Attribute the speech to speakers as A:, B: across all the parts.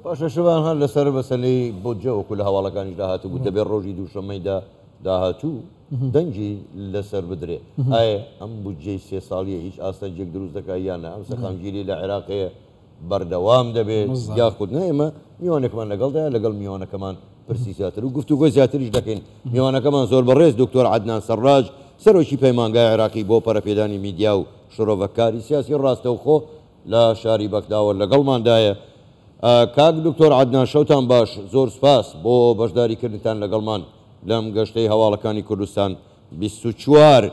A: باشە شوان هەر لەسەر مەسەلەی بودجە وەکو لە هەواڵەکانیشدا هاتبوو دەبێت ڕۆژی دووشەممەی داهاتوو دەنگی لەسەر بدرێ ئایا ئەم بودجەی سێ ساڵیە هیچ ئاستەنگێک دروست دەکات یان نا؟ ئەم سەقامگیری لە عێراق هەیە بەردەوام دەبێت یاخود نا؟ ئێمە میوانێکمان لەگەڵدایە، لەگەڵ میوانەکەمان پرسی زیاتر و گفتوگۆی زیاتریش دەکەین. میوانەکەمان زۆر بەڕێز دکتۆر عەدنان سەڕاج، سەرۆکی پەیمانگای عێراقی بۆ پەرەپێدانی میدیا و شرۆڤەکاری سیاسی ڕاستەوخۆ لە شاری بەغداوە لەگەڵماندایە. کاک دکتۆر عەدنان شەوتان باش، زۆر سوپاس بۆ بەشداریکردنتان لەگەڵمان لەم گەشتەی هەواڵەکانی کوردستان 24.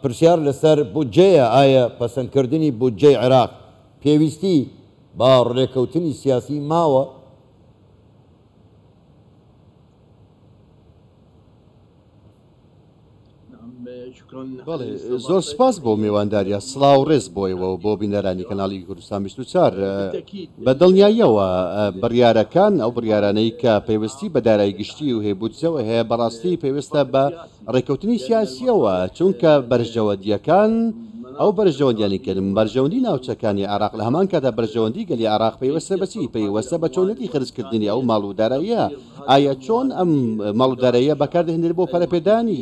A: پرسیار لەسەر بودجەیە، ئایا پەسەندکردنی بودجەی عێراق پێویستی بە ڕێکەوتنی سیاسی ماوە؟
B: بەڵێ زۆر سپاس بۆ میوانداریە، سڵاو ڕێز بۆ ئێوە و بۆ بینەرانی کەناڵی کوردستان 24. بە دڵنیاییەوە بڕیارەکان، ئەو بڕیارانەی کە پەیوەستی بە دارایی گشتی و هەیە بودجەوە هەیە، بەڕاستی پەیوەستە بە ڕێککەوتنی سیاسیەوە، چونکە بەرژەوەندیەکان، ئەو بەرژەوەندیانەی کە بەرژەوەندی ناوچەکانی عێراق لە هەمان کاتدا بەرژەوەندی گەلی عێراق پەیوەستە بە چی؟ پەیوەستە بە چۆنیەتی خەرجکردنی ئەو ماڵ و داراییە. ئایا چۆن ئەم ماڵ و داراییە بەکاردەهێنرێت بۆ پەرەپێدانی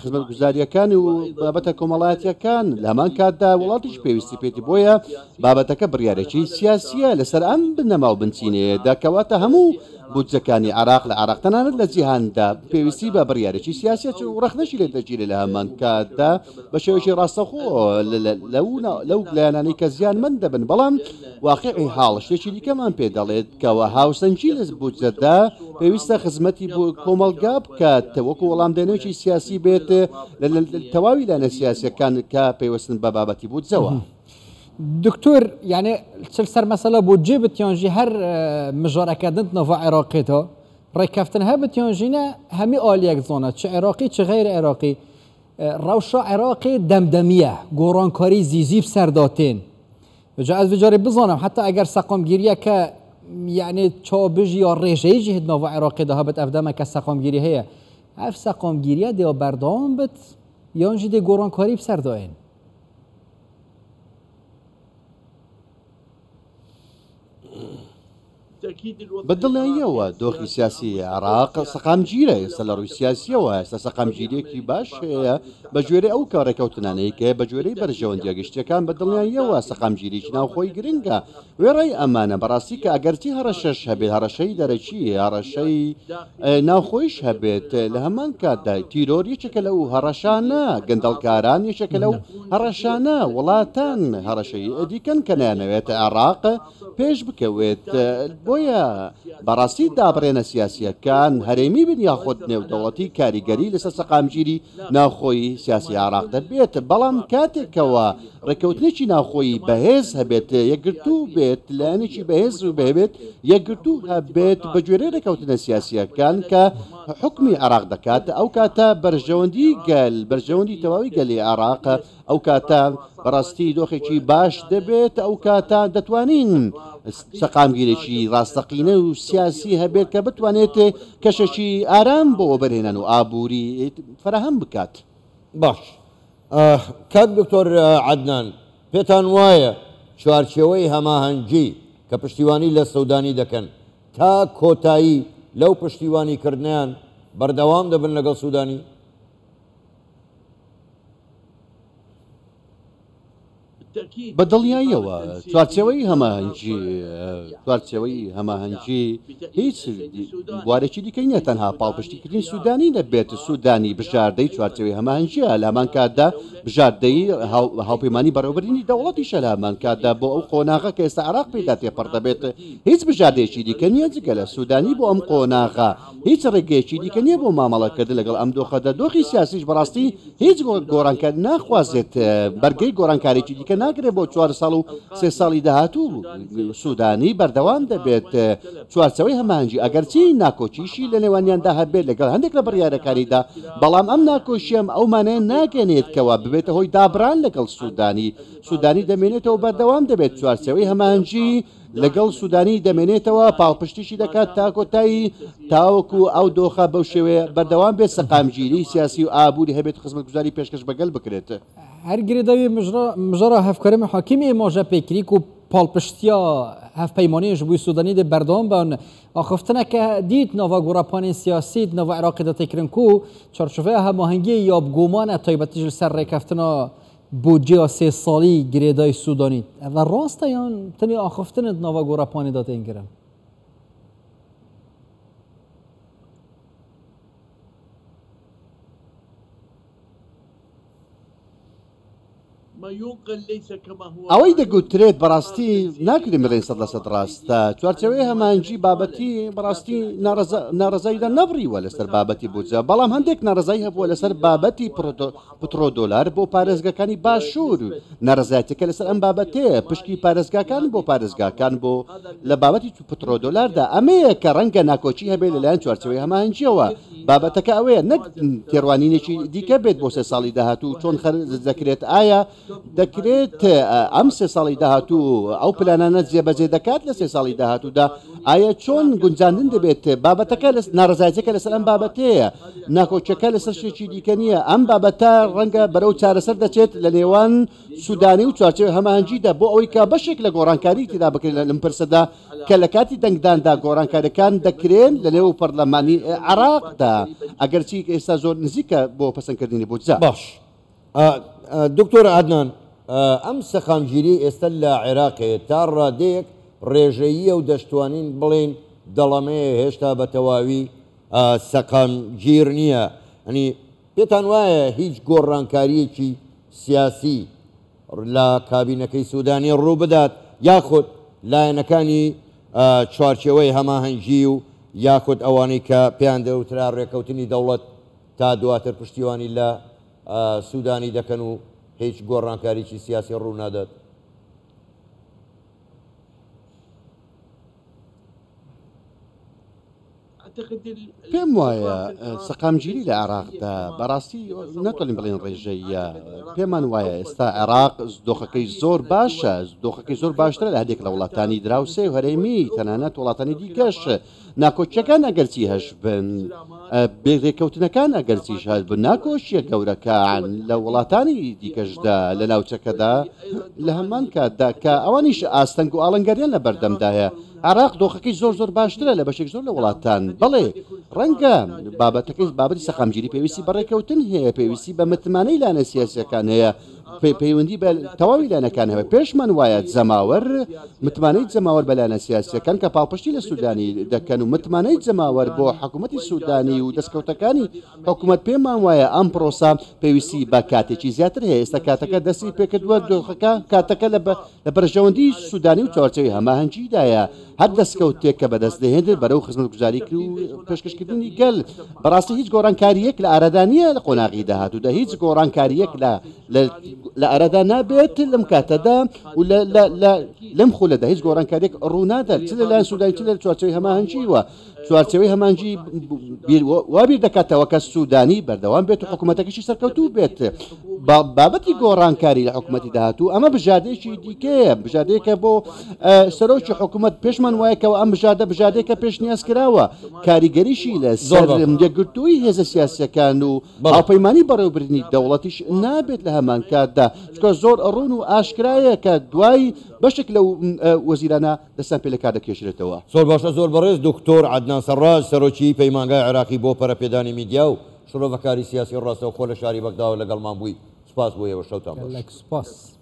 B: خزمەتگوزارییەکان و بابەتە کۆمەڵایەتییەکان، لە هەمان کاتدا وڵاتیش پێویستی پێیەتی، بۆیە بابەتەکە بڕیارێکی سیاسییە لەسەر ئەم بنەما و بنچینەیەدا، کەواتە هەموو بودجەکانی عێراق لە عێراق تەنانەت لە جیهاندا پێویستی بە بڕیارێکی سیاسییە و ڕەخنەشی لێ دەگیرێت لە هەمان کاتدا بە شێوەیەکی ڕاستەوخۆ لەو لایەنانەی کە زیانمەند دەبن، بەڵام واقیعی حاڵ شتێکی دیکەمان پێ دەڵێت کەوا هاوسەنگی لە بودجەدا پێویستە خزمەتی بۆ کۆمەڵگا بکات وەکو وەڵامدانەوەیەکی سیاسی بێت لە تەواوی لایەنە سیاسیەکان کە پەیوەستن بە بابەتی بودجەوە.
C: دکتۆر یعنی چل سەر مەسەلە بودجێ بت یان ژی هەر مژارەکە دنت ناڤ عێراقێ دا ڕێککەفتن هەبت یان ژی نە هەمی ئالیەک زانە چ عێراقی چ غەیر عێراقی ڕەوشا عێراقێ دەمدەمیە گۆڕانکاری زیزی بسەردا تێن جا ئەز بجارێ بزانم حتا ئەگەر سەقامگیریەکە یعنی چاو بژی یا ڕێژەیی جی هد ناڤ عێراقێ دا هەبت ئەف دەمە کە سەقامگیری هەیە ئەف سەقامگیریە دێ بەردەوام بت یان ژی دێ گۆڕانکاری بسەرداێن.
B: بە دڵنیاییەوە دۆخی سیاسی عێراق سەقامگیرە، ئێستا لە ڕووی سیاسییەوە ئێستا سەقامگیرییەکی باش هەیە بە گوێرەی ئەو ڕێککەوتنانەی کە بە گوێرەی بەرژەوەندییە گشتییەکان بە دڵنیاییەوە سەقامگیریی ناوخۆی گرنگە. وێڕای ئەمانە بەڕاستی کە ئەگەرچی هەڕەشەش هەبێت، هەڕەشەی دەرەکی، هەڕەشەی ناوخۆیش هەبێت، لە هەمان کاتدا تیرۆر یەکێکە لەو هەڕەشانە، گەندەڵکاران یەکێکە لەو هەڕەشانە، وڵاتان هەڕەشەی دیکەن کە نایانەوێت عێراق پێش بکەوێت، بۆیە بەڕاستی دابڕێنە سیاسییەکان هەرێمی بن یاخود نێودەوڵەتی کاریگەری لەسەر سەقامگیری ناوخۆیی سیاسی عێراق دەبێت، بەڵام کاتێکەوە ڕێککەوتنێکی ناوخۆیی بەهێز هەبێت، یەکگرتوو بێت، لایەنێکی بەهێز و بهێبێت، یەکگرتوو هەبێت بەگوێرەی ڕێککەوتنە سیاسییەکان کە حوکمی عێراق دەکات، ئەو کاتە بەرژەوەندی گەل، بەرژەوەندی تەواوی گەلی عێراق ئەو کاتە بەڕاستی دۆخێکی باش دەبێت، ئەو کاتە دەتوانین سەقامگیرێکی ڕاستەقینە و سیاسی هەبێت کە بتوانێت کەشێکی ئارام بۆ وەبەرهێنان و ئابووری فەراهەم بکات.
A: باش کاک دکتۆر عەدنان پێتان وایە چوارچێوەی هەماهەنگی کە پشتیوانی لە سودانی دەکەن تا کۆتایی لەو پشتیوانی کردنیان بەردەوام دەبن لەگەڵ سودانی؟
B: بە دڵنیاییەوە چوارچێوەی هەماهەنگی چوارچێوەی هەماهەنگی هیچ بوارێکی دیکەی نییە تەنها پاڵپشتیکردنی سوودانی نەبێت، سوودانی بژاردەی چوارچێوەی هەماهەنگییە، لە هەمان کاتدا بژاردەی هاوپەیمانی بەڕێوەبردنی دەوڵەتیشە لە هەمان کاتدا بۆ ئەو قۆناغە کە ئێستا عێراق پێیدا تێپەڕ دەبێت هیچ بژاردەیەکی دیکە نییە جگە لە سوودانی بۆ ئەم قۆناغە. هیچ ڕێگەیەکی دیکە نییە بۆ مامەڵەکردن لەگەڵ ئەم دۆخەدا، دۆخی سیاسیش بەڕاستی هیچ گۆڕانکاری ناخوازێت، بەرگەی گۆڕانکاریی دیکە ناگرێت بۆ چوار ساڵ و سێ ساڵی داهاتوو، سودانی بەردەوام دەبێت چوارچێوەی هەماهەنگی ئەگەرچی ناکۆکیشی لە نێوانیاندا هەبێت لەگەڵ هەندێک لە بڕیارەکانیدا، بەڵام ئەم ناکۆکییە ئەو مانایە ناگەیەنێت کەوا ببێتە هۆی دابڕان لەگەڵ سودانی، سودانی دەمێنێتەوە بەردەوام دەبێت چوارچێوەی هەماهەنگی لەگەڵ سودانی دەمێنێتەوە، پاڵپشتیشی دەکات تا کۆتایی، تاوەکو ئەو دۆخە بەو شێوەیە بەردەوام بێت، سەقامگیری سیاسی و ئابووری هەبێت و خزمەتگوزاری پێشکەش بە گەل بکرێت.
C: هەر گرێداوی مژارا هەڤکارێ حاکمی ئێماژە پێ کری کو پاڵپشتیا هەڤپەیمانیە ji بۆ سودانی دێ بەردەوام بن. ئاخفتنەکە دیت ناڤا گۆڕەپانێن سیاسی ناڤا عێراقێ دا تێ کردن کو چارچوڤەیا هەماهەنگیێ یا بگومانە تایبەتیش li سەر ڕێکەفتنا بودجەیا سێ ساڵی گرێدای سودانی. ئەڤە ڕاستە یان تەنێ ئاخفتنت ناڤا گۆڕەپانێ دا تێن کردن؟
B: ئەوەی دەگوترێت بەڕاستی ناکرێت بڵێین 100% ڕاستە. چوارچێوەی هەماهەنگی بابەتی بەڕاستی ناڕەزایی دەرنەبڕیوە لەسەر بابەتی بودجە، بەڵام هەندێک ناڕەزایی هەبووە لەسەر بابەتی پترۆدۆلار بۆ پارێزگاکانی باشوور. ناڕەزایەتیەکە لەسەر ئەم بابەتەیە، پشکی پارێزگاکان بۆ پارێزگاکان بۆ لە بابەتی پترۆدۆلاردا. ئەمەیە کە ڕەنگە ناکۆکی هەبێت لەلایەن چوارچێوەی هەماهەنگیەوە. بابەتەکە ئەوەیە نەک تێڕوانینێکی دیکە بێت بۆ سێ ساڵی داهاتوو چۆن خەرج دەکرێت، ئایا دەکرێت ئەم سێ ساڵی داهاتوو ئەو پلانانە جێبەجێ دەکات لە سێ ساڵی داهاتوودا، ئایا چۆن گونجاندن دەبێت؟ بابەتەکە ناڕەزایەتیەکە لەسەر ئەم بابەتەیە، ناکۆکیەکە لەسەر شتێکی دیکە نییە. ئەم بابەتە ڕەنگە بەرەو چارەسەر دەچێت لە نێوان سودانی و چوارچێوەی هەماهەنگیدا بۆ ئەوەی کە بەشێک لە گۆڕانکاری تێدا بکرێت لەم پرسەدا کە لە کاتی دەنگداندا گۆڕانکاریەکان دەکرێن لە نێو پەرلەمانی عێراقدا، ئەگەرچی ئێستا زۆر نزیکە بۆ پەسەندکردنی بودجە.
A: باش دکتۆر عەدنان، ئەم سەقامگیریەی ئێستا لە عێراق هەیە تا ڕادەیەک ڕێژەییە و دەشتوانین بڵێین دەڵەمەیە هێشتا بە تەواوی سەقامگیر نییە، ئەنی پێتان وایە هیچ گۆڕانکارییەکی سیاسی لە کابینەکەی سودانی ڕووبدات یاخود لایەنەکانی چوارچێوەی هەماهەنگی و یاخود ئەوانەی کە پێیان دەوترا ڕێککەوتنی دەوڵەت تا دواتر پشتیوانی لە سودانی دەکەن و هیچ گۆڕانکاریی سیاسی ڕوونادات؟
B: پێم وایە سەقامگیری لە عێراقدا بەڕاستی ناتوانین بڵێن ڕێژەیە. پێمان وایە ئێستا عێراق دۆخەکەی زۆر باشە، دۆخەکەی زۆر باشترە لە هەندێک لە وڵاتانی دراوسێ و هەرێمی، تەنانەت وڵاتانی دیکەش. ناکۆکیەکان ئەگەرچی هەش بن، بێ رێککەوتنەکان ئەگەرچیش هەش بن، ناکۆکیە گەورەکان لە وڵاتانی دیکەشدا لە ناوچەکەدا لە هەمان کاتدا کە ئەوانیش ئاستەنگ و ئاڵنگاریان لە بەردەمدایە. عێراق دۆخەکەی زۆر زۆر باشترە لە بەشێک زۆر لە وڵاتان. بەڵێ ڕەنگە بابەتەکەی بابەتی سەقامگیری پێویستی بە ڕێککەوتن هەیە، پێویستی بە متمانەی لایەنە سیاسیەکان هەیە، پەیوەندی بە تەواوی لایەنەکان هەیە. پێشمان وایە جەماوەر، متمانەی جەماوەر بە لایەنە سیاسیەکان کە پاڵپشتی لە سودانی دەکەن و متمانەی جەماوەر بۆ حکوومەتی سودانی و دەستکەوتەکانی حکوومەت، پێمان وایە ئەم پرۆسە پێویستی بە کاتێکی زیاتر هەیە. ئێستا کاتەکە دەستی پێکردووە، دۆخەکە کاتەکە لە لە بەرژەوەندی سودانی و چوارچێوەی هەماهەنگیدایە، هەر دەستکەوتێک کە بەدەست دەهێنرێت بەرەو خزمەتگوزاری و پێشکەشکردنی گەل. بەڕاستی هیچ گۆڕانکارییەک لە ئارادا نییە لە قۆناغی داهاتوودا، هیچ گۆڕانکارییەک لە لە ئارادا نابێت لەم کاتەدا و لە لەم خولەدا هیچ گۆڕانکارییەک ڕوونادات چ لەلایەن سودانی چ لە چوارچێوەی هەماهەنگیوە. چوارچێوەی هەماهەنگی وا بیر دەکاتەوە کە سوودانی بەردەوام بێت و حکوومەتەکەشی سەرکەوتوو بێت. بابەتی گۆڕانکاری لە حکوومەتی داهاتوو ئەمە بژاردەیەکی دیکەیە، بژاردەیەکە بۆ سەرۆکی حکوومەت. پێشمان وایە کەەوە ئەم بژاردە بژاردەیەکە پێشنیاز کراوە، کاریگەریشی لە سەر یەکگرتووی هێزە سیاسیەکان و هاوپەیمانی بەڕێوەبردنی دەوڵەتیش نابێت لە هەمان کاتدا، چونکە زۆر ڕوون و ئاشکرایە کە دوای بەشێک لەو وەزیرانە دەستیان پێ لەکار دەکێشرێتەوە.
A: زۆر باشە زۆر بەڕێز دکتۆر عەدنان سەڕاج سەرۆکی پەیمانگای عێراقی بۆ پەرەپێدانی میدیا و شرۆڤەکاری سیاسی ڕاستەوخۆ لە شاری بەغداوە لەگەڵمان بووی سوپاس بۆ ئێوە شەوتان باش.
C: گەلەک سوپاس.